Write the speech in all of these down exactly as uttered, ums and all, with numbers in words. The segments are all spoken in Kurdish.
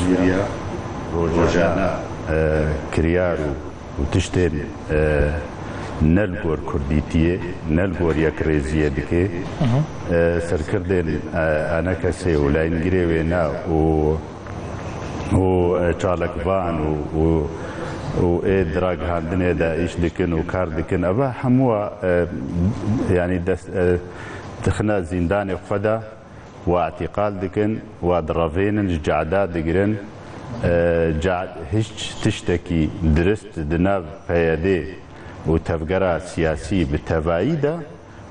Sûriya rojane, e, kiryar û, û tiştên, e, ne li gor kurdîtiyê, ne li gor yekrêziyê dike. E, serkirdên, e, enekesê û layîngirê wêne û, û, e, çalakvan û, û, û ê di ragihandinê de îş dikin û kar dikin. Eva hemû, e, yanî dest, e, dixine zîndanê xwe de. Wa îtîqal dikin, wa direvênin, ji cehda digirin. E, cehd hiç tiştekî dirist di nav P Y D û tevgera siyasî bi tevayî de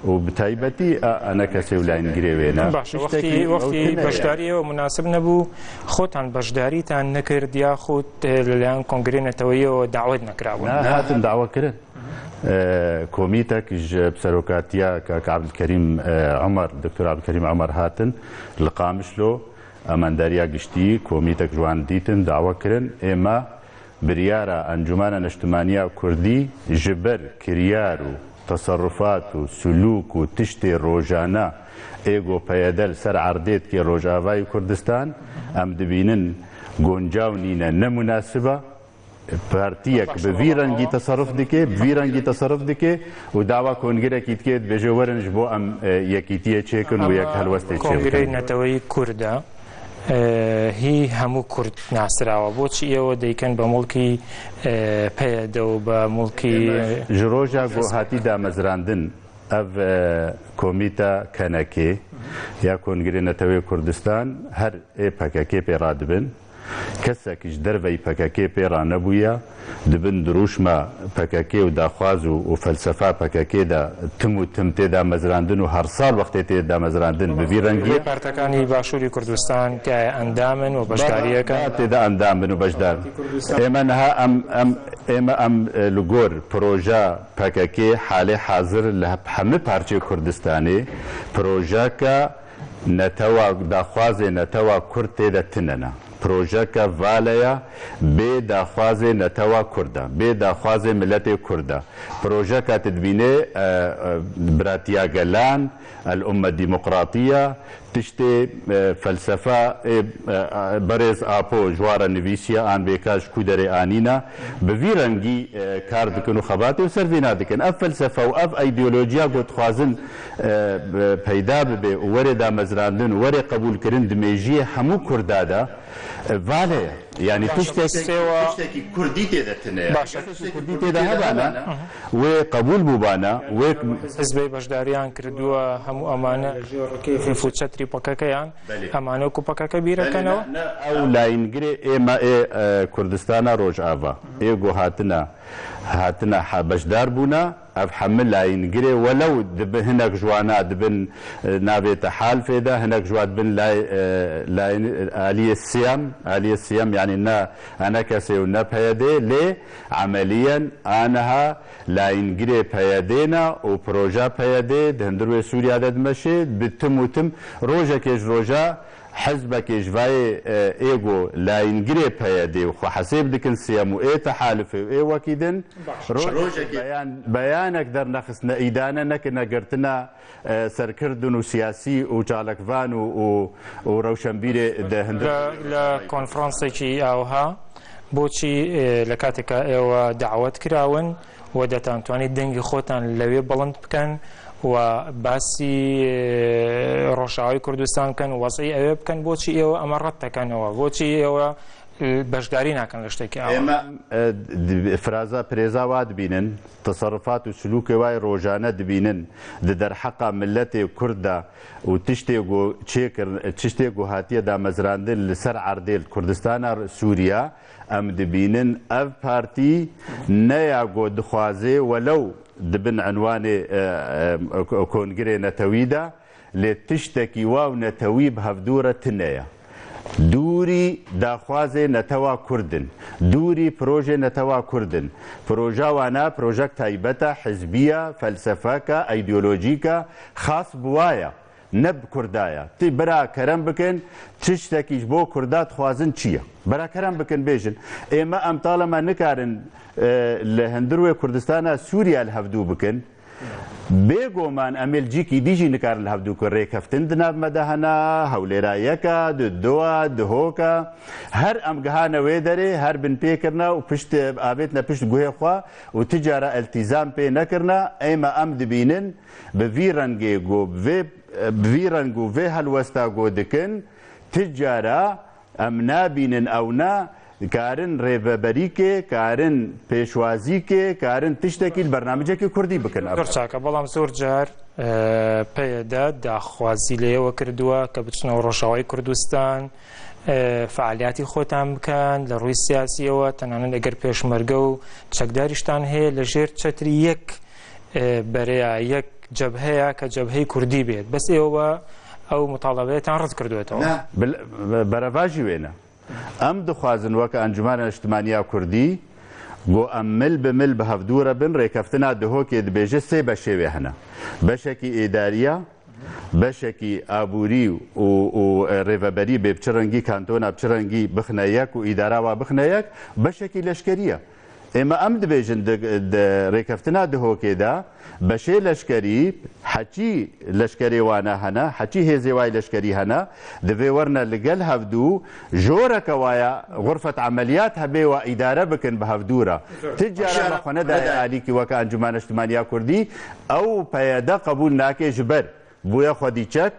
û bi taybetî a enekesê û layîngirê wê ne. Baş, Tiştekî wextî, ew wextî tine ye. Beşdariyê we munasib nebû, xotan beşdarîtan nekird ya xwe, e, li layan Kongrê Neteweyê we dawet nekirabûn. Na, hatin dawa kirin. E, komîtek ji bi serokatiya Kak Abdulkerîm, e, Umar, Doktor Abdulkerîm Umar hatin li Qamişlo, emendariya giştî, komîtek ji wan dîtin, dawa kirin. Ême biryara Encûmena Neştimaniya Kurdî ji ber kiryar û teserufat û sulûk û tiştê rojane ê go P Y D li ser erdê dike Rojavayê Kurdistan, em dibînin goncaw nîne, ne munasib e. Partiyek bi vî rengî teserruf dike, bi vî rengî teserruf dike û dawa kongirekî dike, dibêje werin ji bo em, e, yekîtiyê çêkin û yek helwestê çêkin. Kongreyê Neteweyî Kurd e, e, hî hemû Kurd nasirawa. Boçî êwe deyken be mulkî, e, P Y D û be mulkî, e, Ji roja ku hatî damezrandin, ev, e, komîta K N K ya Kongrê Neteweyê Kurdistan her ê P K K pê radibin. Kesek ji derveyî P K K pê ranebûye, di bin dirûşma P K K û daxwaz û, û felsefa P K K de tim û tim tê damezrandin û her sal wextê tê damezrandin bi vî rengî. Vê partekanî Başûrî Kurdistan ke endam in û beşdariyeke. Ba, ba tê de endam bin û beşdar. Ême niha em, em, ême em, e, li gor proja P K K halê hazir li hep-, hemî parçeyê Kurdistanê projeke netewa, daxwazê netewa Kurd tê de tine ne. Projeke vale ya, bê daxwazê netewa Kurd e, bê daxwazê miletê Kurd e. Projeke tu dibînê, e, e, biratiya gelan, el umme demokratiya, tiştê, e, felsefa, e, e, berêz Apo ji wan re nivîsiye, an vêka ji ku derê anîne, bi vî rengî, e, kar dikin û xebatê û ser vîna dikin. Ev felsefe û ev îdeolojiya ku dixwazin, e, peyda bibe û were damezrandin û were qebûlkirin di mêjiyê hemû Kurda de, e, vale ye. Yanî tiştek-, tiştekî Kurdî tê de tine ye. Baş. Tiştekî Kurdî tê de hebana, wê qebûl bûbana, wê Hizbê beşdariyan kirduwa hemû emane hif û çetrî P K K yan, Belê. Emane ku P K K bîre Belê, keneva. Ne, ne, ew layîngirê ê me ê, e, Kurdistana Rojava. Ê ku hatine, hatine ha beşdar bûne, ev hemî layîngirê welew dibi hinek ji wana dibin, e, navê tehalfê de, hinek ji wan dibin lay-, e, layîn-, aliyê siyam, aliyê siyam, yanî ne enekesê û ne P Y D, lê emeliyen aniha layîngirê P Y D ne û proja P Y D di hundir wê Sûriya de dimeşê, bi tim û tim rojekê ji roja hizbekê ji vayê, e, ê go layîngirê P Y D û xwe hesêb dikin siyam û ê tehalifê û ê wekî din, Baş. Rojekê beyan, beyanek dernexistine, îdane nekirine girtina, e, serkirdin û siyasî û çalakvan û, û, û rewşenbîrê di hundir Lê, lê konferansekî ewha, boçî, e, lê kateka êwe dawet kirawin, we detan twanî dengê xotan lewê bilind bikin, we basî, e, Rojavayê Kurdistan bikin, wezî ewê bikin, boçî êwe eme red dikin êwe, boçî êwe, e, beşdarî nakin li tiştekî ewha. Ême, e, di-, fraza, pirêza wa dibînin, teserrufat û silûkê wa yê rojane dibînin, di derheqa miletê Kurd de û tiştê ku çêkir-, tiştê ku hatiye damezrandin li ser erdê li Kurdistana Sûriya, em dibînin ev partî ne ya ku dixwaze welew di bin enwanê, e, e, ko-, kongirê netewî de, lê tiştekî wa û netewî bi hevdû re tune ye. Dûrî daxwazê netewa Kurd in, dûrî projê netewa Kurd in. Proja wana projek taybet e, hizbî ye, felsefek e, îdeolojîk e, xas bi wa ye. Ne bi Kurda ye. Ti bira kerem bikin, tiştekî ji bo Kurda dixwazin çi ye? Bira kerem bikin bêjin. Ê me em talema nikarin, e, li hundir wê Kurdistana Sûriye li hevdû bikin. Bêguman em ê li cîkî dî jî nikarin li hev dû ku rêkeftin di nav me de hene, Hewlêra yek e, di du e, di hok e. Her em gihane wê derê, her binpêkirine û pişt avêtine pişt guhê xwe û ti cara iltîzam pê nekirine. Ême em dibînin bi vî rengê ku vê, bi vî reng û vê helwesta ku dikin, ti cara em nabînin ew ne karin rêveberîkê, karin pêşwazîkê, karin tiştekî li bernamicekî kurdî bikin. Zor çak e, بەڵام زۆر جار، ئە، پەیەدە داخوازی لێوە کردووە کە بچنەوە ڕۆژاوای کوردستان، ئە، فعالیاتی خۆتان بکەن لە ڕووی سیاسیەوە، تەنانەت ئەگەر پێشمەرگە و چەکداریشتان هەیە لە ژێر چەتری یەک، ئە، بەرەیە، یەک جەبهەیە کە جەبهەی کوردی بێت. بەس ئێوە ئەو متاڵەبەیەتان ڕەت کردوێتەوە. Na. Bil-, berevajî wê ne. Em dixwazin weke Encûmena Niştimaniya Kurdî ku em mil bi mil bi hevdû re bin, rêkeftina Dihokê dibêje sê beşê wê hene. Beşekî êdariya, beşekî aborî û, û, e, rêveberî bê bi çi rengî, kantona bi çi rengî bixine yek û îdara wa bixine yek, beşekî leşkerî ye. Ême em dibêjin di, di rêkeftina Dihokê de beşê leşkerî, heçî leşkerê wana hene, heçî hêzê wayê leşkerî hene, divê werine li gel hevdû joreke waya xurfet emeliyat hebê wa îdare bikin bi hevdû re. Ti cara me xwe nedaye alîkî weke Encûmena Niştimaniya Kurdî, ew PYD qebûl nake ji ber bûye xwedî çek,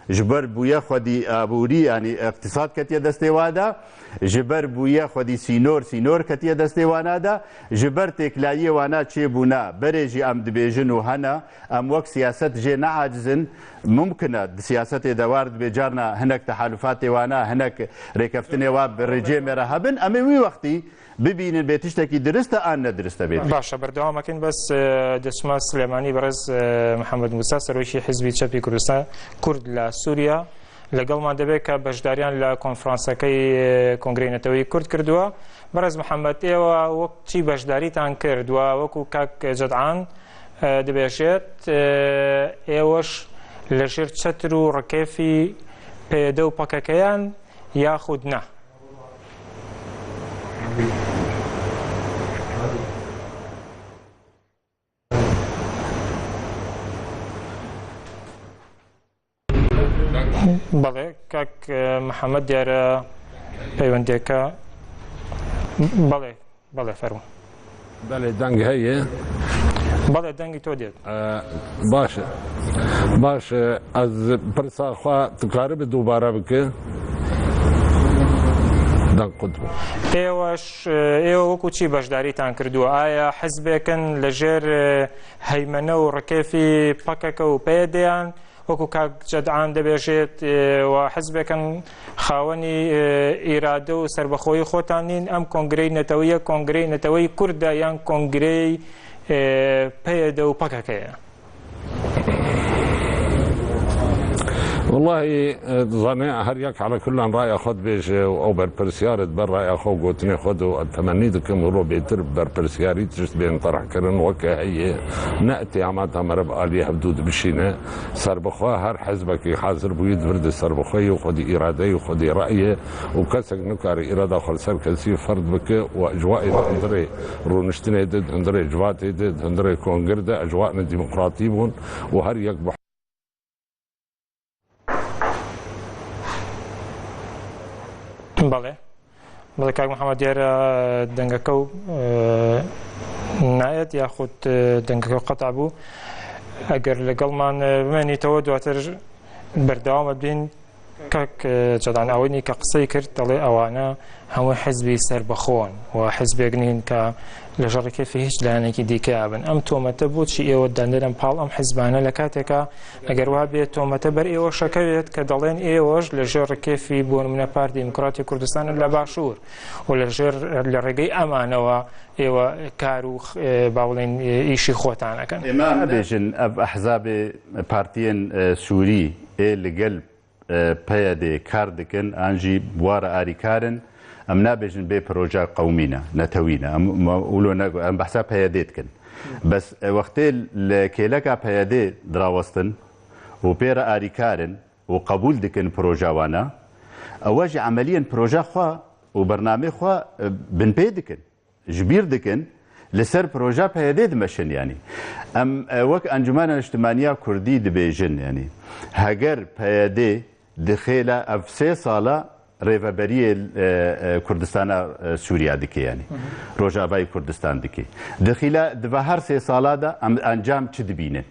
ji ber bûye xwedî aborî, yanî îqtîsad ketiye destê wa de, ji ber bûye xwedî sînor, sînor ketiye destê wana de, ji ber têkilahiyê wana çêbûne, berê jî em dibêjin û hene, em wek siyaset jê neacizin, mumkin e di siyasetê de war dibe carna hinek tehalufatê wana, hinek rêkeftinê wa bi rêcê me re hebin, em ê wî wextî bibînin bê tiştekî dirist e an nedirist e bê. باشە، بەردەوامەکەین، بەس، ئە، دەچمە سلێمانی. بەڕێز، ئە، محەممەد موسا، سەرۆکی حیزبی چەپی کوردستان، کورد لە سووریا، لەگەڵمان دەبێت کە بەشداریان لە کۆنفرانسەکەی، ئە، کۆنگرەی نەتەوەی کورد کردووە. بەڕێز محەممەد، ئێوە وەک چی بەشداریتان کرد و وەکو کاک جەدعان، ئە، دەبێژێت، ئە، ئێوەش لە ژێر چەتر و ڕکێفی پەیەدە و پەکەکەیان یاخود نا؟ بەڵێ، کاک، ئە، محەممەد دیارە پەیوەندیەکە. بەڵێ، بەڵێ، فەرموو. بەڵێ، دەنگ هەیە. بەڵێ، دەنگی تۆ دێت. ئە، باشە. باشە، ئەز پرسا خوا تکارە بە دووبارە بکە. دەنگ قوت بە. ئێوەش، ئێوە وەکو چی بەشداریتان کردووە؟ ئایا حزبێکن لە ژێر، هەیمەنە و ڕکێفی پەکەکە و پەیەدەیان، وەکو کاک جەدعان دەبێژێت، ئێوە حزبێکن خاوەنی، ئێ، ئیرادە و سربەخۆی خۆتان نین؟ ئەم کۆنگرەی نەتەوەیە، کۆنگرەی نەتەوەی کوردە یان کۆنگرەی، ئێ، پەیەدە و پەکەکەیە؟ وەڵاهی، ئە، دزانێ هەر یەک عەلە کولان ڕایە خۆ دبێژێ و ئەو بەرپرسیارت بەر ڕایە خۆ گوتنێ خۆ دو تەمەنی دکم و ڕۆ بێتر بەرپرسیاری تشت بێن تەڕح کردن وەکە هەیە. نە ئەتیاماتە مەرە بە ئالی هەبدوو دبشینە. سەربەخوا هەر حەزبەکی حازر بووی دبردە سەربەخۆی و خۆدی ئیرادەی و خۆدی ڕایە و کەسێک نکاری ئیرادا خۆ لەسەر کەسی فەرد بکە و ئەجوائێ هەندرێ ڕوونشتنێ دێت، هەندرێ جواتێ دێت، هەندرێ کۆنگر دێت، ئەجوائنە دیموکراتی بوون و هەر یەک بە بەڵێ. بەڵێ، کاک محەممەد، دیارە دەنگەکە و، ئە، نایەت یاخود، ئە، دەنگەکە قەتع بوو. ئەگەر لەگەڵمان، ئە، بمێنیتەوە، دواتر بەردەوامە بین. کاک، ئە، جەدان، ئەوەی کە قسەی کرد، دەڵێ ئەوانە هەموو حزبی سەربەخۆن و حزبێک نین کە لە ژەڕی کێفی هیچ لایەنێکی دیکە بن. ئەم تۆمەتە بۆچی ئێوە دانێرن پاڵ ئەم حزبانە، لە کاتێکا ئەگەر وا بێت تۆمەتە بەر ئێوە شەکەوێت کە دەڵێن ئێوەش لە ژێر ڕکێفی، بۆ نمونە، پارتی دیموکراتی کوردستان لە باشوور و لە ژێر، لە ڕێگەی ئەمانەوە ئێوە کار و، ئێ، با بڵێن، ئێ، ئیشی خۆتانەکەن؟ ئێمە نابێژن ئەڤ ئەحزابێ پارتیەن، ئێ، سووری ئێ لەگەل، ئێ، پەیەدێ کار دکن، ئان ژی بوارە ئاریکارن. ئەم نابێژن بێ پرۆژە قەومینە، نەتەوینە. ئەم، ئەم، ئولۆ نەگو-، ئەم بەحسا پەیەدێ دکن. بەس، ئێ، وەختێ لە کێلەکا پەیەدێ دراوەستن و پێرە ئاریکارن و قەبول دکن پرۆژاوانە، ئەوە ژی عەمەلیەن پرۆژە خوا و بەرنامەی خوا، ئێ، بنپێ دکن. Ji bîr dikin, Li ser proja P Y D dimeşin, yanî. Em, e, wek Encûmena Niştimaniya Kurdî dibêjin, yanî. Heger P Y D dixêle ev sê sala rêveberiyê, e, e, Kurdistana, e, Sûriya dike, yanî. Rojavayê Kurdistan dike. Dixîle di va her sê sala de em encam çi dibînin?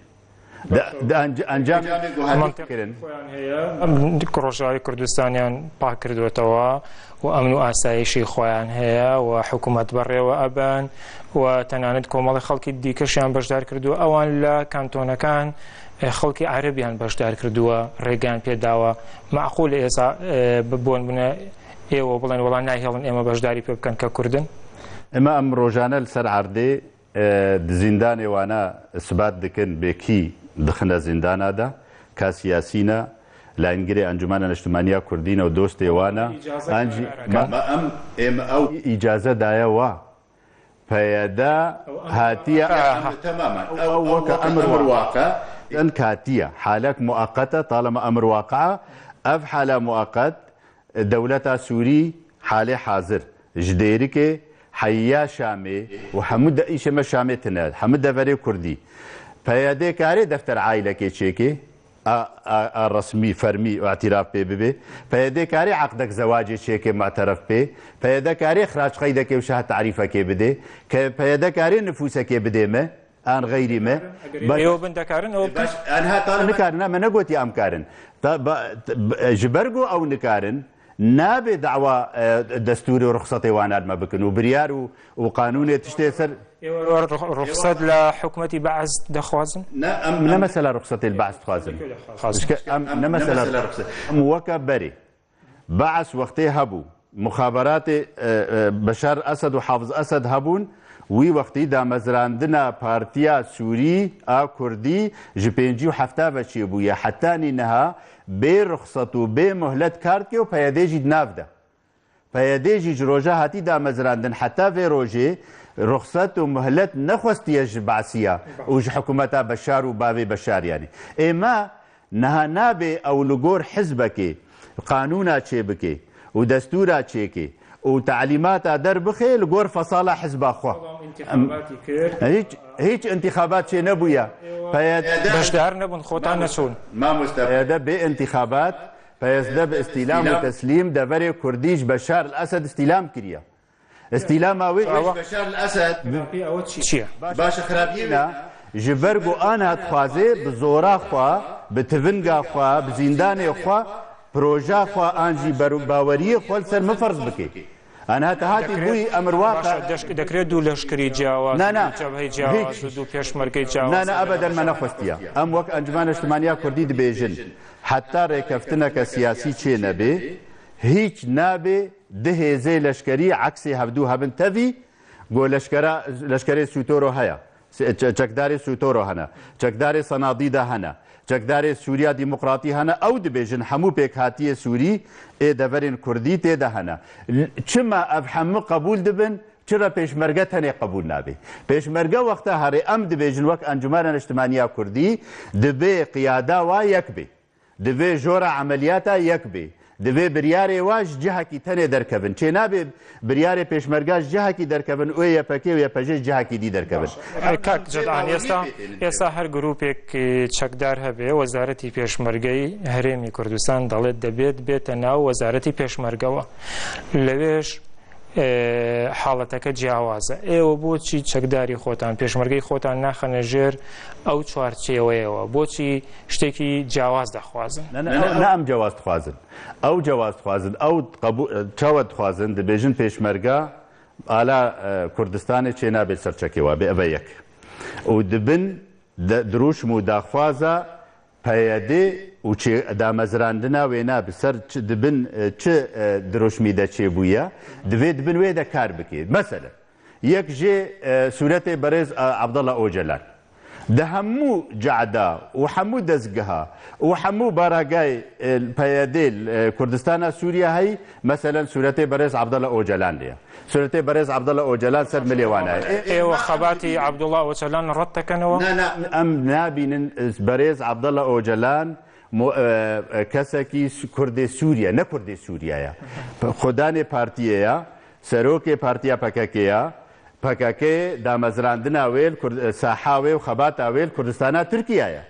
Di, di enc-, encam Encamê guherî Mantiq. kirin. Xۆیان هەیە. ئەم ڕۆژاوی کوردستانیان پاک کردوێتەوە و ئەمن و ئاسایشی خۆیان هەیە و حکوومەت بەڕێوە ئەبەن و تەنانەت کۆمەڵی خەڵکی دیکەشیان بەشدار کردووە. ئەوان لە کانتۆنەکان، ئێ، خەڵکی عەرەبیان بەشدار کردووە، ڕێگەیان پێداوە. معقول ئێسا، ئێ، ب-، بۆن بنە ئێوە بڵێن وەڵا ناهێڵن ئێمە بەشداری پێ بکەن کە کوردن؟ ئێمە ئەم ڕۆژانە لەسەر عەردێ، ئێ، di zîndanê wana isbat dikin bê kî dixine zîndana de, ka siyasî ne, layîngirê Encûmena Niştimaniya Kurdî ne û dostê wan e. Îcaze An jî daye me, me em, êm ew îcaze daye wa. P Y D Ew emr hatiye waqe. Aha. Temamen. Ew, Ew ew weke weke emr emr waqe. waqe. Din hatiye. Halek muaqqet e, talema emr waqe. Ev hala muaqqet, dewleta Sûrî halê hazir ji Dêrikê heya Şamê û hemû de-, îşê me Şamê tine, hemû deverê Kurdî. P Y D karê defter aîlekê çêkê, a, a, a resmî, fermî û îtiraf pê bibê. P Y D karê eqdek zewacê çêkê mu'teref pê. P Y D karê xiraç qeydekê û şahed tarîfekê bidê. Ke P Y D karê nifûsekê bidê me. An xeyrî me. Eger Baş- êw bin dekarin, ew Baş, an ha, ta nikarin, ha, me negotiye em karin. Ta, ba, t-, b-, ji ber ku ew nikarin, nabe dawa, e, destûr û ruxsatê wan me bikin û biryar û, û qanûnê tiştê ser. Êw ruxsat lê hikûmetî Be'es dixwazin? Ne, em, Ne em, mesela ruxsatê li Be'es dixwazin. Dixwazin. Pişke em, Em, ne ne mesela, mesela ruxsat. Em weke berê. Be'es wextê hebû, muxaberatê, e, e, Beşar Esed û Hafiz Esed hebûn, wî wextî damezrandina Partiya Sûrî a Kurdî ji pêncî û hefta ve çêbûye. Hetanî niha bê ruxsat û bê muhlet kar dike û P Y D jî di nav de. P Y D jî ji roja hatî damezrandin heta vê rojê ruxsat û muhlet nexwestiye ji Be'siya û ji hikûmeta Beşar û bavê Beşar, yanî. Ê me Niha nabe ew li gor hizbekê qanûna çêbike û destûra çêke û talîmata derbixe li gor fesala hizba xwe. Belav întîxabatî kir. Hiç, hiç întîxabat çênebûye. P Y D Beşdar nebûn, xotan neçûn. Mamoste. P Y D bê întîxabat, P S D bi îstîlam û teslîm deverê Kurdî ji Beşar el Esed îstîlam kiriye. Îstîlama wê Awa. Beşar el Esed. Xirapî ew çi? Çi ye? Baş xirapî wê. Ji ber ku ana dixwaze bi zora xwe, bi tivinga xwe, bi zîndanê xwe, proja xwe an jî ber-, baweriyê xwe li ser min ferz bike. An heta hatî bûyî emir waqe. Başa, deşk-, dekrê du leşkerî ciyawaz, Na, na. du cebheyî ciyawaz, Hiç. du pêşmergeyî ciyawaz. Na, na, ebeden me nexwestiye. Em wek Encûmena Niştimaniya Kurdî dibêjin, heta rêkeftineke siyasî çê nebe, hiç nabe di hêzê leşkerî eksê hevdû hebin tevî, ku leşkera, leşkerê Sûtoro heye, se-, çe-, çekdarê Sûtoro hene, çekdarê Senadîda hene, çekdarê Sûriya Demokratî hene, ew dibêjin hemû pêkhatiyê Sûrî ê deverên Kurdî tê de hene. L-, çima ev hemû qebûl dibin, çira pêşmerge tenê qebûl nabe? Pêşmerge wexta herê em dibêjin wek Encûmena Niştimaniya Kurdî, divê qiyada wa yek bê. Divê jora emeliyata yek bê. Divê biryarê wa ji cihekî tenê derkevin. Çênabe biryarê pêşmerga ji cihekî derkevin û Y P G û Y P G ji cihekî dî derkevin. Kak Cedan, êsta, êsta her grûpêk, e, çekdar hebe, Wezaretî Pêşmergeyî Herêmî Kurdistan دەڵێت دەبێت بێتە ناو وەزارەتی پێشمەرگەوە. لەوێش، ئێ، حاڵەتەکە جیاوازە. ئێوە بۆچی چەکداری خۆتان، پێشمەرگەی خۆتان ناخەنە ژێر ئەو چوارچێوەیەوە؟ بۆچی شتێکی جیاواز دەخوازن؟ نە، نە، ئەو، نە ئەم جیاواز دخوازن. ئەو جیاواز دخوازن. ئەو قبو-، چاوە دخوازن، دبێژن پێشمەرگە ئالا، ئە، کوردستانê çênabe ser çekê wa bê, eve yek. Û dibin de, dirûşm û daxwaza P Y D û çê-, damezrandina wêna bi ser çi dibin, e, çi, e, dirûşmî de çêbûye, divê dibin wê de kar bike. Meselen, yek jê, e, sûretê berêz, e, Abdullah Ocalan. Di hemû cehda û hemû dezgeha û hemû baragayê, e, P Y D, e, Kurdistana Sûriye heyî, meselen sûretê berêz Abdullah Ocalan de ye. Sûretê berêz Abdullah Ocalan ser milê wan e. Ê, ئێوە خەباتی عەبدوڵڵا ئۆجالان ڕەت دەکەنەوە؟ Na, na, em nabînin, e, berêz Abdullah Ocalan mo-, e, e, kesekî Su-, Kurdê Sûriye, ne Kurdê Sûriye ye. Xudanê partiyê ye, serokê partiya P K K ye. P K K damezrandina wê li Kurd-, saha wê û xebata wê li Kurdistana Tirkiye ye.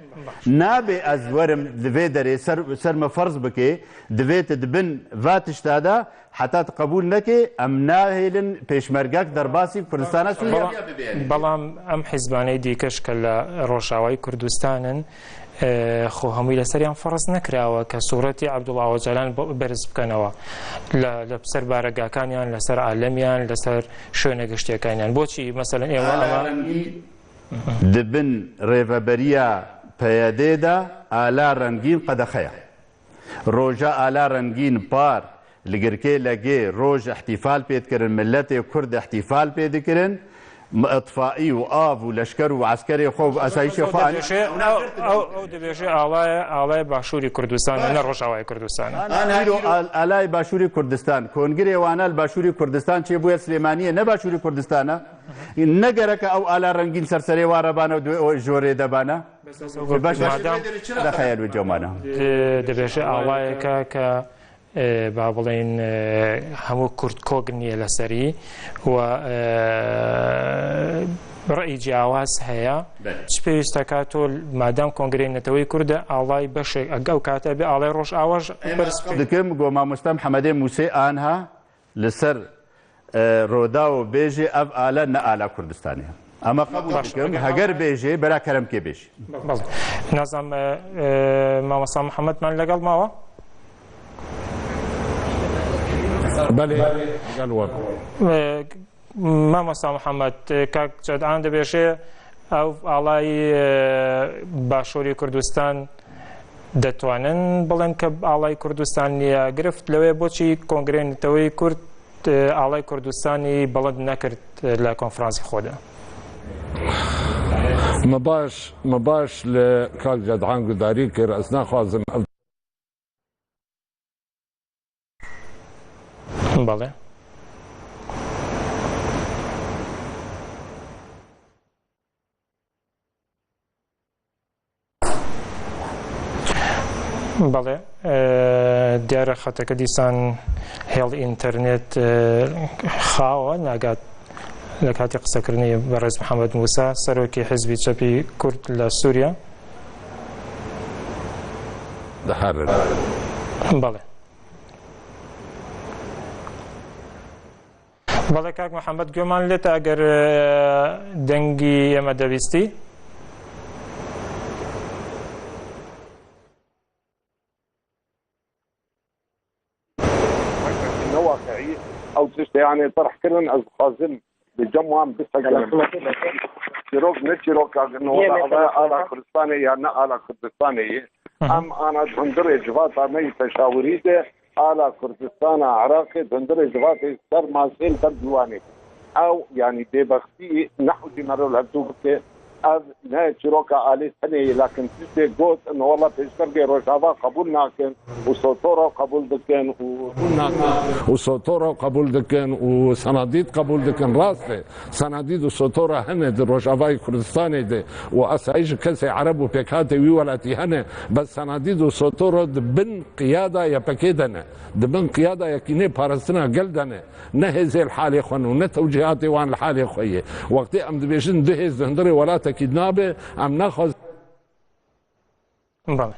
Nabe ez werim li vê derê ser, ser me ferz bike, divê tu di bin va tişta de heta tu qebûl neke, em nahêlin pêşmergek derbasî Kurdistana Sûriye. Bela-, bela em hizbanê dîkeş ke li Rojavayê Kurdistan in, e, xwe hemû lەseriyan ferz nekirawe ke sûretî Abdullah Ocalan bo-, berz bikenەوە. لە، لە سەر بارەگاکانیان، لەسەر عالەمیان، لەسەر شوێنە گشتیەکانیان. بۆچی مەسەلەن ئێوە ئەمە؟ Di bin rêveberiya P Y D de Ala Rengîn qedexeya. Roja Ala Rengîn par li Girkê Legê roj îhtîfal pê dikirin, miletê Kurd îhtîfal pê dikirin, itfaî û av û leşker û eskerê xwe û esayîşê xwe anî. Dibêje, ew, ew, ew dibêje alaya, alaya Başûrî Kurdistan, ne Rojavayê Kurdistan. Îro al-, alay Başûrî Kurdistan, kongirê wana li Başûrî Kurdistan çêbûye Silêmaniyê, ne Başûrî Kurdistan e. Ne gereke ew Ala Rengîn ser serê wa re bane û di wê jorê de bane. Baş, madem de xeyal wê cemana. Di-, dibêje alayeke ke, e, ba بڵێن، e, هەموو کورد کۆک نییە لەسەری و, e, ڕێی جیاواز هەیە. Belê. چ پێویستەکە تۆ مادام کۆنگرەی نەتەوەی کوردە ئاڵای بەشێک ئەگ-، ئەو کاتە بێ ئاڵای ڕۆژئاواش بەرز بکەی؟ Dikim ku mamoste Mihemedê Mûsê anha li ser, e, Rodaw bêjê ev ala ne ala Kurdistanê ye. Em qebûl dikim, heger bêjê, bera kerem kê bêjê. بەڵێ. نازانم، ئێ، مامۆستا محەممەدمان لەگەڵ ماوە؟ بەڵێ، لەگەڵ وەک. ئێ، مامۆستا محەممەد، ئێ، کاک جەدعان دەبێژێ، ئەو ئاڵای، ئێ، باشووری کوردستان دەتوانن بڵێن کە ئاڵای کوردستان نییە. گرفت لەوێ بۆچی کۆنگرەی نەتەوەی کورد، ئێ، ئاڵای کوردستانی بڵند نەکرد لە کۆنفرانسی خۆدا؟ Me baş, me baş li kak Cedhan gudarî kir, ez naxwazim ev بەڵێ. بەڵێ، ئێ، دیارە خەتەکە دیسان هێڵ ئینتەرنێت، ئێ، خاوە، ناگات لە کاتی قسەکردنی بەڕێز محەممەد موسا، سەرۆکی حیزبی چەپی کورد لە سووریا. دەهارن. بەڵێ. بەڵێ کاک محەممەد، گوێمان لێت ئەگەر، ئێ، دەنگی ئێمە دەویستی. Ne waqiî ew tiştê, yanî, terh kirin, ez dixwazim li cem wan bisekinim. Çîrok ne çîroka, ne wada ala Kurdistanê ya ne ala Kurdistanê ye. Em ana di hundirê civata me yî peşawirî de ala Kurdistana Iraqê di hundirê civatê ser masê li ber dîwanê. Ew, yanî, bêbextî nehewcî mero li hevdû bike. Ev ne çîroka alî tenê ye, lakin tiştê got, in wela pêşmergê Rojava qebûl nakin û Sotoro qebûl dikin û û Sotoro qebûl dikin û Senadîd qebûl dikin. Rast e. Senadîd û Sotoro hene di Rojavayê Kurdistanê de û asayî ji kesê Ereb û pêkhatê wî welatî hene. Bes Senadîd û Sotoro di bin qiyada Y P G de ne. Di bin qiyada yekînê parastina gel de ne. Ne hêzê li halê xwe ne û ne tewcîhatê wan li halê xwe ye. Wextê em dibêjin du hêz di hundirê welatekî nabe, em naxwazin. Belê.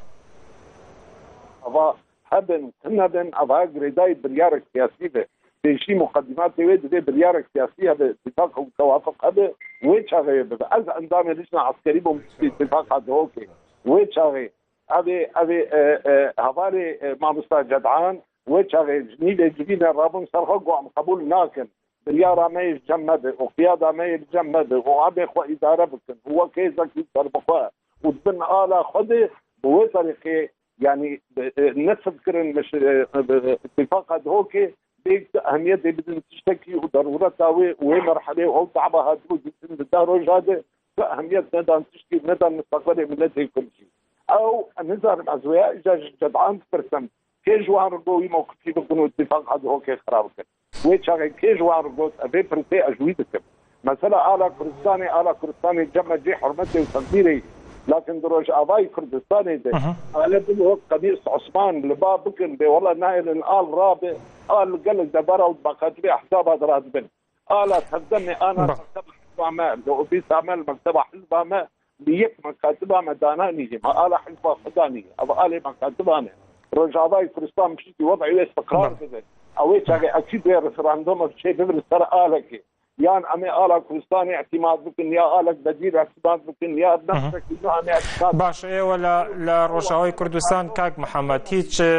Ava hebin, tune bin, ava girêdayî biryarek siyasî be. Pêşî muqedîmatê wê divê biryarek siyasî hebe, tîfaq û tewafiq hebe, wê çaxê wê bibe. Ez endamê lijna eskerî bûm, tîfaqa Dihokê. Wê çaxê, ev ê, ev ê, e, e, hevalê, e, mamosta Ced'an, wê çaxê ji nîvê civîne rabûn ser xwe, got, em qebûl nakin. Biryara me yê li cem me be û qiyada me yê li cem me be û em ê xwe îdare bikin û wek hêzekî serbixwe û di bin ala xwe de bi wê terîqê, yanî, e, e, nesib kirin, miş-, e, e, îtifaqa Dihokê bê tu ehmiyetê bidin tiştekî û derûreta wê û wê merhelê û ew te'ba hatibû dîtin di deh roja de tu ehmiyet nedan tiştî û nedan misteqbelê miletê Kurd jî. Ew, nizanim ez wê îcar ji Ced'an dipirsim. Kê ji wan re got wî mewqifî bikin û îtifaqa Dihokê xira bikin? Wê çaxê kê ji wan re got, ev ê pirsê ez ji wî dikim. Mesela ala Kurdistanê, ala Kurdistanê cem me cê hurmetê û teqdîrê ye. Lakin di Rojavayê Kurdistanê de, Hı hı. Ale bin wek Qemîs Osman li ba bikin, bê wela nahêlin al rabe, al li gelek debara û di baqetibê ehsaba de radibin. Ala serdemê ana Ba- mekteba hizba me, li ofîsa me, li mekteba hizba me, li yek mekatiba me dananî jî. Me ala hizba xwe danî. Ev alê mekatiba ne. Rojavayê Kurdistan piştî wed'ê wê istiqrar Ba- bibe. Ew ê çaxê ekîd wê referandumê çê bibir ser alekê. Yan em ê ala Kurdistanê îtîmad bikin, ya alek bedîl îtîmad bikin, ya Hı hı. nextekî nû em ê îtîmad Baş, ئێوە لە، لە ڕۆژاوای کوردستان، کاک محەممەد، هیچ، ئێ،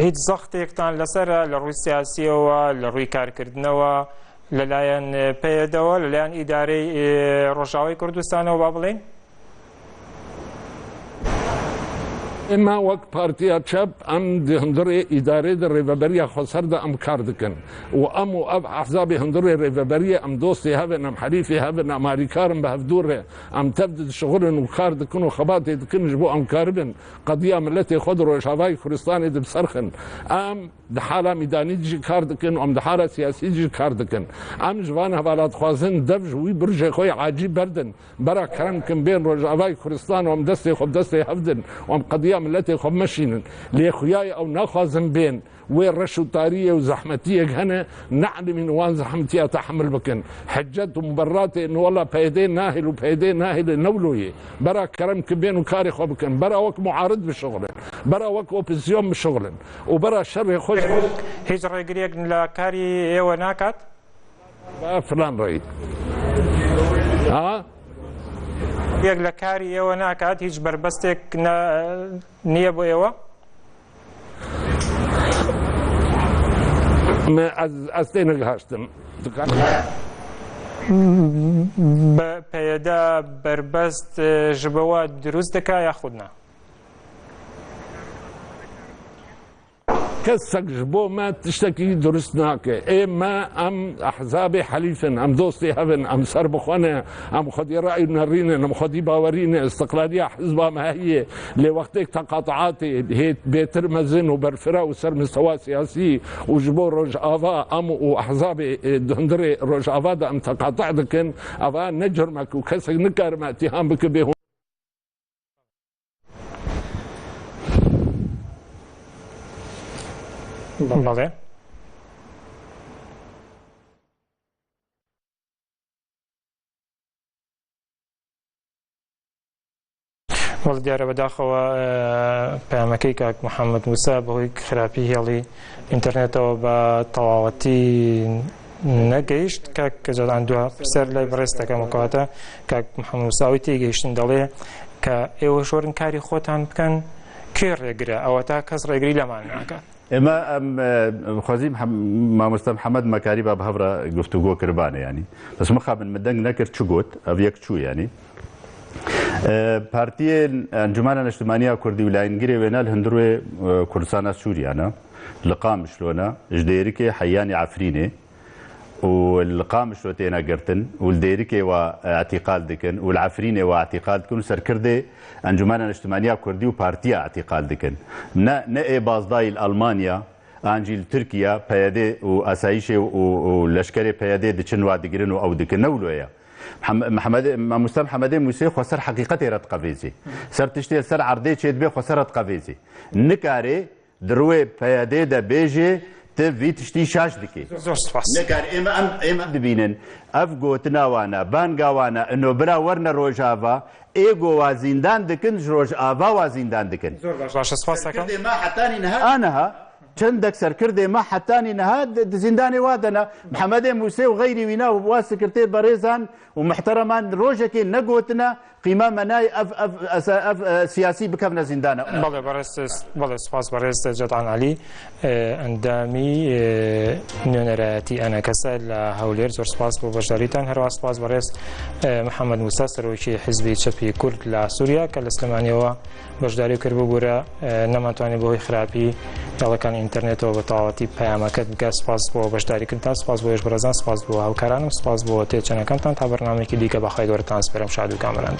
هیچ زەختێکتان لەسەرە لە ڕووی سیاسیەوە، لە ڕووی کارکردنەوە، لەلایەن پەیەدەوە، لەلایەن ئیدارەی، ئێ، ڕۆژاوای کوردستانەوە، با بڵێن؟ ئێمە وەک پارتیا چەپ، ئەم di hundirê îdarê de rêveberiya xweser de em kar dikin. Û em û ev ehzabê hundirê rêveberiyê em dostê hev in, em herîfê hev in, em harîkar in bi hevdû re. Em tev de dişixulin û kar dikin û xebatê dikin ji bo em karibin qediya miletê xwe di Rojavayê Kurdistanê de bi ser xin. Em di hala mîdanî de jî kar dikin û em di hala siyasî de jî kar dikin. Em ji van hevala dixwazin dev ji wî birjê xwe yê acî berdin. Bera kerem kin bên Rojavayê Kurdistan û em destê xwe bi destê hev din û em qediya miletê xwe bimeşînin. Lê xuya ye ew naxwazin bên. Wê reş û tariyê û zehmetiyek hene, neelimîn wan zehmetiya tehemil bikin. Hicet û muberratê ên wela PYD nahêl û PYD nahêle ne wilo yê. Bera kerem kin bên û karê xwe bikin. Bera wek muarid bişixulin. Bera wek opozisyon bişixulin. Û bera şerê xwe ji Hiç ڕێگریەک لە کاری ئێوە ناکات؟ Ba filan reyî. Ha? Yek li karî êwe nakat, hîç berbestek ne, niye bo êwe? Me ez, ez tê negihaştim. Be, PYD berbest, e, ji bo we dirust dike ya xud ne? Kesek ji bo me tiştekî durust nake. Ê me, em ehzabê helîf in, em dostê hev in, em serbixwe ne, em xwedî rey û nerîn in, em xwedî bawerî ne, istiqlaliya hizba me heye. Lê wextêk teqatuatê hê bêtir mezin û berfireh û ser mistewa siyasî û ji bo Rojava em û ehzabê, e, di hundirê Rojava de em teqatuh dikin, eva ne curmek û kesek nikare me îtîham bike bê بەڵێ. وەڵ دیارە بەداخەوە، ئە، پەیامەکەی کاک محەممەد موسا بەهۆی خراپی هێڵی ئینتەرنێتەوە بە تەواوەتی نەگەیشت. کاک جەلان، دوا پرسیار لای بەڕێز دەکەم، کەواتە کاک محەممەد موسا ئەوەی تێگەیشتن دەڵێ کە ئێوە شۆرن کاری خۆتان بکەن، کێ ڕێگرە؟ ئەوەتا کەس ڕێگری لەمان ناکات. ئێمە ئەم، ئە، خوازی محەم-، مامۆستا محەممەد مەکاری با بە هەڤرا گفتوگۆ کربانە، یعنی. بەس مخابن من دەنگ نەکرد، چ گوت؟ ئەو یەک چوو، یعنی. ئە، پارتیە ئەنجومانە نیشتمانیا کوردی و لایەنگرێ وێنا لە هەندروێ، ئە، کوردستانە سووریانە، لە قامشلۆنە، ژدێرکێ حەیانی عەفرینێ، û li Qamişlo têne girtin û li Dêrikê wa, e, îtîqal dikin û li Efrînê wa îtîqal dikin û serkirdê Encûmena Niştimaniya Kurdî û partiya îtîqal dikin. Ne, ne ê bazdayî li Almanya, an jî li Tirkiye, P Y D û asayîşê û, û leşkerê P Y D diçin wa digirin û ew dikin. Ne wilo ye. Mihem-, Mihemedê, Mamoste Mihemedê Mûsê xwe ser heqîqetê re diqevêzê. Ser tiştê li ser erdê çêdibe xwe ser re diqevêzê. Nikare Di rûyê P Y D de bêjê, tu vî tiştî şaş dikî. Zor spas. Nikar ême em, ême dibînin. Ev gotina wan e, banga wan e, ino bira werne Rojava, ê go wa zîndan dikin, ji Rojava wa zîndan dikin. Zor baş, baş, spas dikim. Serkirdê me hetanî niha. A niha, çendek serkirdê me hetanî niha di, di zîndanê wa de ne. Mihemedê Mûsê û xeyrî wîna û wa sekirtêr berêzan û muhtereman rojekê negotine, Qîma me nayê ev, ev, ev, ev, e, siyasî bikevne zîndana. بەڵێ، بەڕێز، بەڵێ، سپاس بەڕێز جەدان عەلی، ئە، ئەندامی، ئە، نوێنەرایەتی ئەنەکەسە لە هەولێر. زۆر سپاس بۆ بەشداریتان. هەروەها سپاس بەڕێز، ئە، محەممەد موسا، سەرۆکی حیزبی چەپی کورد لە سووریا، کە لە سلێمانیەوە بەشداری کرد. ببوورە، ئە، نەمانتوانێت بەهۆی خراپی هێڵەکانی ئینتەرنێتەوە بە تەواوەتی پەیامەکەت بگات. سپاس بۆ بەشداریکردنتان، سپاس بۆ ئێش بەڕێزان، سپاس بۆ هاوکارانم، سپاس بۆ تێچەنەکانتان. تا بەرنامەیەکی دیکە بەخوای گەورەتان سپێرم، شاد و کامەران.